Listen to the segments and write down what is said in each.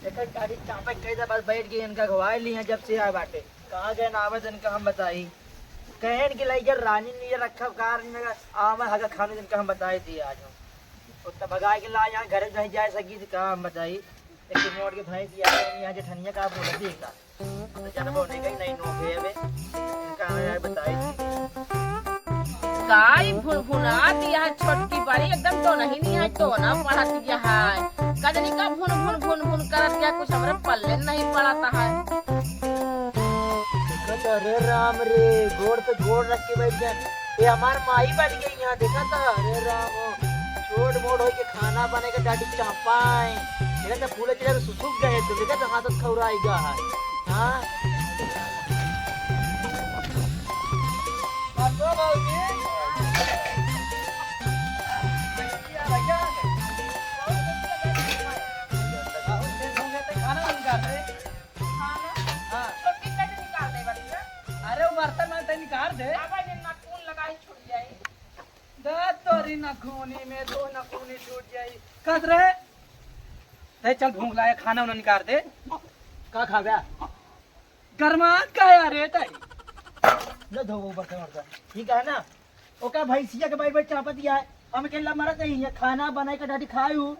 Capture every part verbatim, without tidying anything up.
एकर गाड़ी चापे कई दे, बस बैठ गई, इनका घवाए ली हैं जब से आए बाटे। कहाँ गए ना आवे तो इनका हम बताई। कहन के लइका रानी नियर रखब कार में, आवे हगा खाने इनका हम बताई दिए आज हम। उतना भगाए के ला यहाँ घरे नहीं जाए सकी तो कहाँ हम बताई। एक नोट के भैंस यहाँ, यहाँ जेठनिया का बोला दी का। तो जनबो नहीं गई, नहीं नोक है अबे। इनका हमें यार बताई दी। काई भुनभुनात यह छोटकी बड़ी एकदम तो नहीं निहाय तो ना पढ़त यह। कजनी का भुन भुन भुन भुन करत यह कुछ हमरे पल्ले नहीं पड़त है। देखत, अरे राम रे, गोड़ पे गोड़ रख के बैठ गए। ये हमार माई बन गई यहाँ, देखत, अरे राम, छोट मोट होई के खाना बने के डाटी चापाए। देखत, फूले चढ़े तो सुसुक गए, तो देखत, हाथ खौराई गा है। हाँ? खाना? हाँ। छोटकी कैसे निकाल दे बच्चा? अरे वो बर्तन में तै निकाल दे। अब ये नाखून लगाई छूट जाई। दा तोरी नखूनी में दो नखूनी छूट जाई। कस रे? तै चल भूख लागे, खाना उना निकाल दे। का खाबे? गरमात का यार रे तै? ले धो वो बर्तन वर्तन। ठीक है ना? ओका भैंसिया के बाई बाई चापत ही है। हम अकेला मरत नहीं है, खाना बनाए के डाटी खाए हूँ।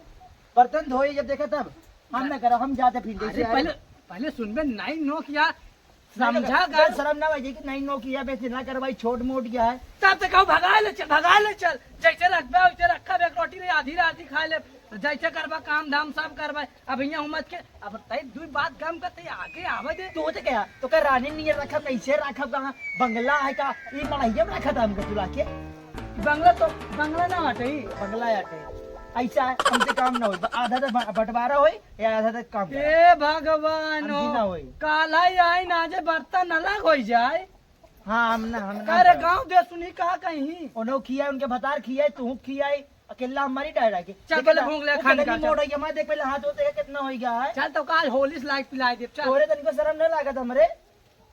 बर्तन धोए जब देखा तब। हम ना करब, हम जाते फिर अरे जैसे आए। पहले, पहले सुनबे, नाई नोक या नहीं, समझा नहीं, कर। शर्म ना भाई कि नाई नोक या बेसी ना करवाई, छोट मोट या है। तब तो कहूँ भगा ले चल, भगा ले चल। जैसे रखबे वैसे रखब, एक रोटी ले आधी राती खा ले, जैसे करबा काम धाम सब करबा। अब यहाँ उमत के, अब तई दुई बात गम का तई आगे आवे दे। तू तो क्या, तो का रानी नियर रखब, कैसे रखब, कहाँ बंगला है का? ई मड़हिया में रखा था हमको तुला के। बंगला तो, बंगला ना हटे ई। बंगला हटे। ऐसा है, हमसे काम ना होई। ब-, आधा तो ब-, बंटवारा होई, या आधा तो काम करा। हे भगवान, हम भी ना होई। काला ही आई ना जे बर्तन अलग होई जाए। हाँ, हम ना, हम ना अरे करब। गाँव दे सुनी का कहीं। उन्हों खिया, उनके भतार खिया, तू खिया, अकेला हमारी डायरा के। चल, देख पहले ना, भूख ले, वो खाने कितना का, चल। मोड़ है, हमारे देख पहले हाथ होते हैं, कितना हो गया है। चल, तो काल होलिस लाइट पिलाई दे, चल। तोरे तनिको शर्म नहीं लागत हमरे।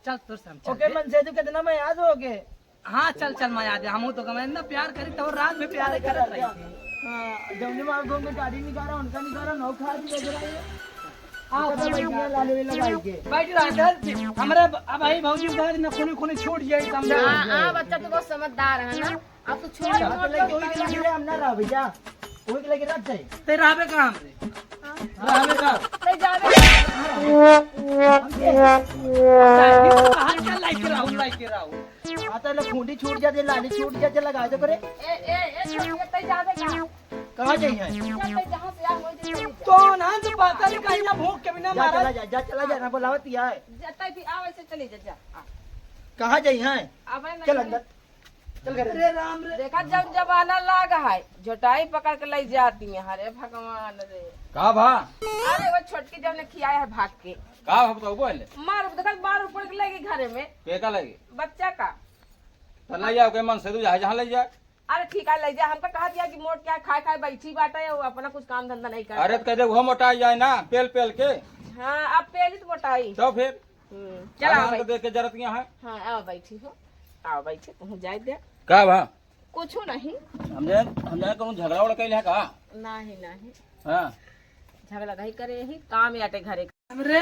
चल, तोर शर्म, चल ओके, दे। मन से तू कितना मैं याद हो गए। हाँ, चल, चल, मैं याद है, हमहू तो गमे ना प्यार करी, तो रात में प्यार करत रही। हाँ, जौने मार घूम के गाड़ी निकाला, उनका निकाला, नौ खा दिया जरा ये। हाँ, पता लग गया, लाले वाले लगाई के। बैठ रहा, चल, हमरा अब भाई भौजी घर न खूनी खूनी छूट जाए, समझा? हाँ, हाँ, बच्चा, तू बहुत समझदार है ना। अब तू छोड़, हाँ, तो छोड़, लगे वही छोड़। लगे हम ना रह भैया, वही लगे रख जाए। ते रहबे कहाँ हमरे? हाँ। रहबे कहाँ? ते जाबे। हम के? कहाँ चल लाइके रहू, लाइके रहू। हाँ, तो ले खूंटी छूट जाते, लाली छूट जाते, लगा दे करे। ए, ए, ए, छोड़, ते जाबे कहाँ? कहाँ जाई है? ते जहाँ से आ, वहीं से चली जा। तो ना, तो पता नहीं कहीं ना भूख के बिना जा, मारा। चला जा, जा, चला जा, ना बुलावत ही है। जा, ते भी आ, वैसे चली जा, जा। आ। कहाँ जाई है? अब है ना चल घर। अंदर। चल घर। अरे राम रे। देखा, जब जमाना लाग है, झोटाई पकड़ के ले जाती है। अरे भगवान रे। का भा? अरे वो छोटकी जब ने खियाया है भाग के। का भा बताओ बोल। मार, देखा, मार ऊपर के ले गई घरे में। के का लगे? बच्चा का। तो ले जाओ के मन से तू जहाँ, जहाँ ले जा। अरे ठीक है, ले जा। हमका कहा दिया कि मोट क्या खाए खाए बैठी बाटे, वो अपना कुछ काम धंधा नहीं करता। अरे तो कह दे वो मोटा जाए ना, पेल पेल के। हाँ, अब पेली तो मोटाई। तो फिर? हम्म, चल हम आओ तो बैठ। देख के जरत यहाँ है। हाँ, आओ बैठी हो। आओ बैठे, कहूँ जाए दे। का भा? कुछ नहीं। हम जाए, हम जाए कहूँ झगड़ा उगड़ा कैले है का? नहीं, नहीं। हाँ। झगड़ा नहीं करे, यही काम आटे घरे। हमरे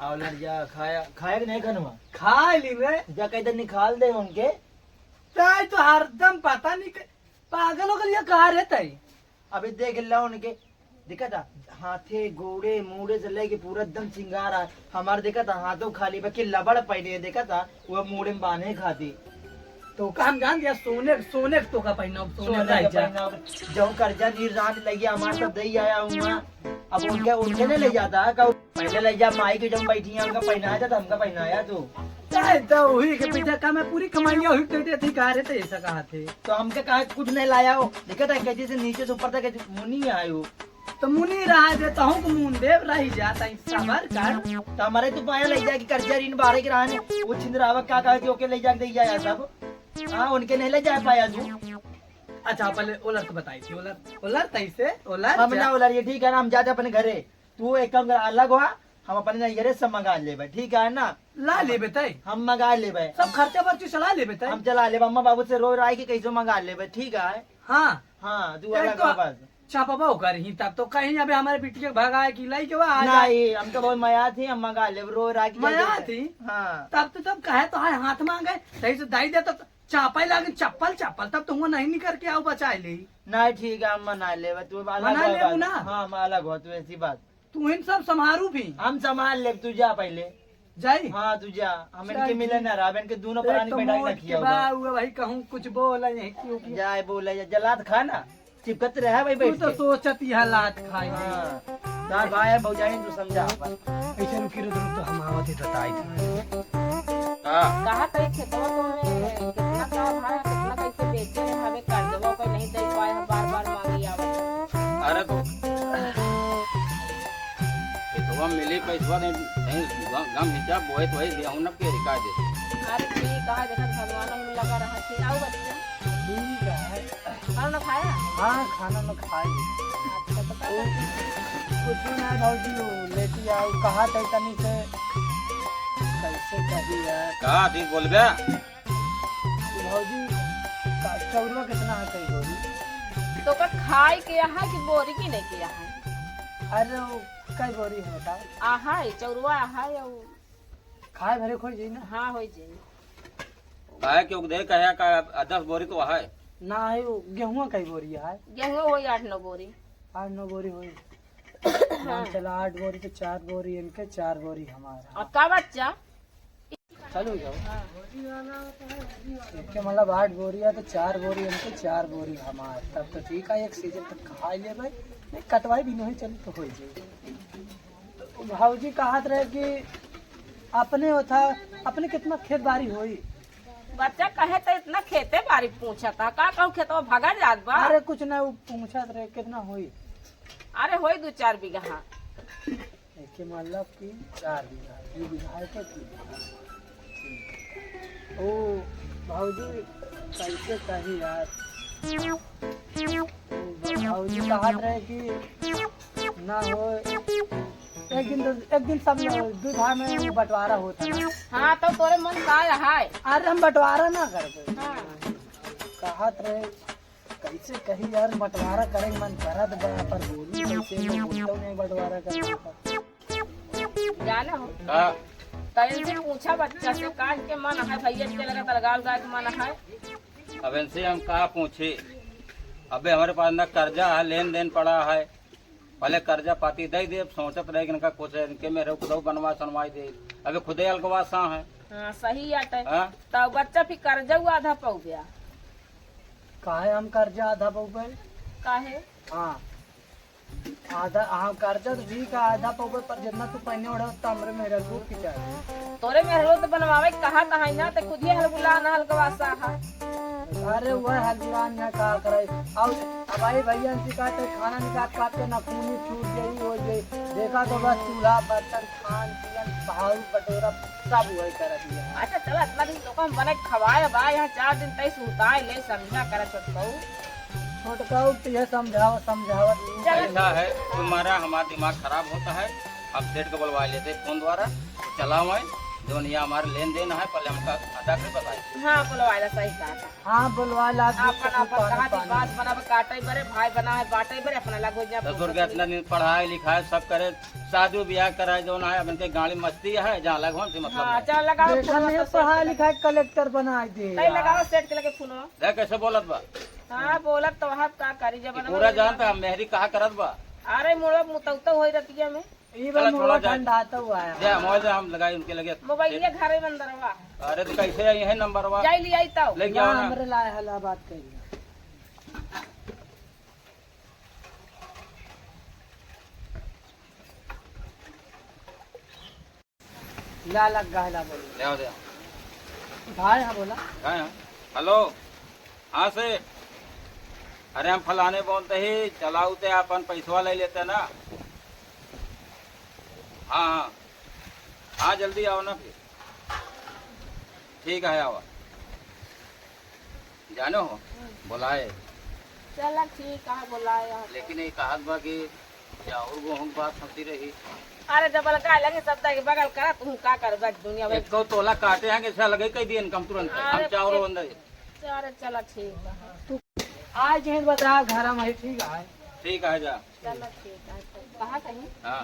आओ लड़ जा, खाया, खाया कि नहीं खनवा? खा ली रे। जा कह दे निकाल दे उनके। ताई तो हरदम पता नहीं के-, पागल हो गई है, कहाँ रहता है? अबे देख ला उनके, देखा था, हाथे, गोड़े, मूड़े से लेके पूरा एकदम सिंगार है। हमार देखा था, हाथों खाली बा, के लबड़ पहने है, देखा था, वो मूड़े में बांधे खाती। तो का हम जान दिया, सोने, सोने के तो का पहनाओ, सोने सोने का के जा। पहनाओ। जब कर्जा नीर रात लगे, हमार सब दे आया हूँ। अब उनके, उनके नहीं ले जाता, का पहले ले जा, माई के जब बैठी है, उनका पहनाया था, तो हमका पहनाया तू। चाहे तो वही के पीछे का मैं पूरी कमाइया हुई दे देती, कहा रहते ऐसा कहा थे। तो हमके कहा कुछ नहीं लाया हो, देखा था कैसे से नीचे से ऊपर तक मुनी आयो। तो मुनी रहा जे तहूँ को मुन देव रही जाता है, सबर कर। तो हमारे तू पाया ले जाके कर्जा ऋण बारे के रहने, वो छिंदरावा का कहे कि ओके ले जाके दे जाया सब। हाँ, उनके नहीं ले जा पाया तू। अच्छा, पहले ओलर को बताई थी, ओलर, ओलर तैसे, ओलर हम जा। ना ओलर, ये ठीक है ना, हम जाते अपने घरे। तू एक काम कर, अलग हुआ, हम अपने नैहरे से मंगा लेबे, ठीक है ना? ला लेबे तय। हम मंगा लेबे। सब खर्चा बर्चा चला लेबे तय। हम चला लेबे, अम्मा बाबू से रो राय के कैसे मंगा लेबे, ठीक है? हाँ। हाँ, तू एक अलग तो हुआ बस। चापबो करी, तब तो कहीं अबे हमारे बिटिया के भगाए कि लई के बा, आ जाए। नहीं, हमके बहुत मया थी, हम मंगा लेब, रो रागी मया थी? हाँ। तब तो, तब कहे तो हाय हाथ मांगे, सही से दई दे तो चापे लागे, चप्पल, चप्पल, तब तो हुआ नहीं निकर के आओ बचाए ले। नहीं, ठीक है, हम मना लेब, तू अलग मना हो लेबू बात। ना? हाँ, हम अलग हो, तू ऐसी बात। तू इन सब संभारू भी। हम संभाल लेब, तू जा पहले। जाई? हाँ, तू जा, हम चल इनके मिले ठीक। ना रहा, इनके दोनों एक प्राणी तो बैठा के मोट के रखिया बा, होगा। हुआ भाई कहूँ कुछ बोला यहीं क्यों कि जाए बोला, या जलात खा ना, चिपकत रहा भाई तू बैठ तो के। सोचत ही हालात खाई। हाँ, तार भाई है, भौजाई, तू समझा अपन। ऐसे रुकी, रुक, रुक, तो हम आवत ही बताई था। हाँ। कहा तो एक खेतवा तो में कितना का भाड़ा, कितना कैसे बेचे हैं, हमें कर्जवा को नहीं दे पाए हैं, बार बार मांगी आवत है। अरे तो खेतवा मिली पैसवा नहीं, नहीं, गम, गम हिचा बोए तो वही गेहूं न के रिका दे। अरे ठीक है, देखत भगवान में लगा रहा, खिलाओ बच्चा। ठीक है। खाना ना खाया? हाँ, खाना ना खाई। अच्छा, तो का वो करती? कुछ भी ना भौजी, वो लेती आओ, कहा थे तनी से, कैसे कही यार? का ठीक बोलबे? भौजी, का चौरवा कितना है कई बोरी? तो का खाए के यहाँ कि बोरी की नहीं के यहाँ? अरे वो कई बोरी है बताओ? आहा है, चौरवा आहा है, वो खाए भरे खोई जाई ना? हाँ, होई जाई। काहे कि उगदे कहे का दस बोरी तो है। ना है, वो गेहुआ कई बोरी है? गेहुआ होई आठ नौ बोरी। आठ नौ बोरी होई। हाँ। चला, आठ बोरी तो चार बोरी इनके, चार बोरी हमारा। और का बच्चा? चलो जाओ। हाँ। इनके मतलब आठ बोरी है तो चार बोरी इनके, चार बोरी हमार। तब तो ठीक है, एक सीजन तक खा ले भाई। नहीं, कटवाई भी नहीं, चल तो हो जाए। तो भौजी कहत रहे कि अपने होता, अपने कितना खेत बारी होई? बच्चा कहे तो इतना खेते बारी पूछता, का कहूँ खेतवा भगा जात बा? अरे कुछ ना, वो पूछत रहे कितना होई? अरे होई दो चार बीघा। एके मतलब कि चार बीघा, दो बीघा है तो तीन बीघा। ओ भौजी, कैसे कही यार? ओ भौजी कहत रहे कि ना हो, एक दिन तो, एक दिन सब लोग दो भाई में बंटवारा होता है। हाँ, तो तोरे मन का है? अरे हम बंटवारा ना करते। हाँ। कहत रहे कैसे कही यार, बंटवारा करे के मन करत बा, पर बोली कैसे, मैं बोलता हूँ नहीं बंटवारा करे के। जाना हो? का? तैन से पूछा बच्चा से, काहे के मन है, भैया के लगा अलगाव जाए के मन है। अब इनसे हम का पूछे, अबे हमारे पास ना कर्जा है, लेन देन पड़ा है, पहले कर्जा पाती दे दे, अब सोचत रहे कि इनका कुछ इनके मेरे खुदऊ बनवा सुनवाई दे, अबे खुदे अलगवा सा है। हाँ, सही आटे। हाँ? तब बच्चा फिर कर्जा हुआ आधा पौ गया। काहे हम कर्जा आधा पौ गए? काहे? हाँ। आधा, हाँ, कर्जा तो ठीक है, आधा पौ गए, पर जितना तू पहने ओढ़े, उतना हमरे मेहरारू की चाहिए। तोरे मेहरारू तो बनवावे कहा तो है ना, तो खुद ही हलगुला ना हलगवा सा है। अरे वह हलगुला ना का करे। और अब भाई भैया इनसे कहते खाना निकाल काट के ना खूनी छूट गई, हो गई। देखा तो बस चूल्हा, बर्तन, खान, पियन, बहारू, बटोरा, सब वही करत है। अच्छा, चला, इतना दिन तो हम बने खवाए बा, यहाँ चार दिन तई सुताए ले, समझा करा छोटकऊ। छोटकऊ तो ये समझाओ, समझावत नहीं। चला। ऐसा है, तुम्हारा हमारा दिमाग खराब होता है, हम सेठ को बुलवा लेते हैं फोन द्वारा, तो चला आए, दुनिया हमारे लेन देन है, पहले हमका अदा के बताए। हाँ, बुलवा ला, सही कहा था। हाँ, बुलवा ला, आपन, आपन पानी, कहा थी, पानी। बात बना काटे बरे, भाई बना है बाटे बरे, अपना लगो जा ससुर के इतना दिन पढ़ाए लिखाए सब करे, शादी ब्याह कराए, जौन है, अब इनके गाड़ी मस्ती है, जहाँ लगवन से मतलब हाँ, नहीं। चल लगाओ, देखा फोन नहीं, तो पढ़ा सेट लिखा के कलेक्टर बनाए दे तई यार। लगाओ सेट के लगे फोनवा। देख कैसे बोलत बा। हाँ, बोलत तो है, का करी जब कि पूरा जानता हम मेहरी कहा करत बा। अरे मुड़वा मुतौतो होई रतिया में। ई चला, बा मुड़वा छोड़ा जाए। ठंडा तो हुआ है। जा, मोबाइल से हम लगाई उनके लगे। मोबाइल ये घरे में अंदरवा। अरे तो कैसे आई है नंबरवा? जाई लियाई तो। लेके आओ ना। हमरे लाए हला बात करी। ला लग गहला बोल। ले आओ, ले आओ। उठाए हैं बोला। उठाए हैं। हेलो। हाँ से। अरे हम फलाने बोलते ही चलाऊ ते अपन पैसवा ले लेते ना। हाँ, हाँ। हाँ, जल्दी आओ ना फिर। ठीक है, आवा। जानो हो, हम्म। बोलाए। चला ठीक है, बोलाए आप। लेकिन ये कहत बा कि चाउर गेहूं के बात होती रही। अरे जब लगा लगे सब दाई बगल करा, तू का करबे दुनिया में। एक तो तोला काटे हैं कि लगे कह दिए इनकम तुरंत। अरे हम चाउर के बंद है। अरे चला ठीक है। तू आज जहन बता घर में ही ठीक है। ठीक है, जा। चलो, ठीक है। कहाँ कहीं? हाँ।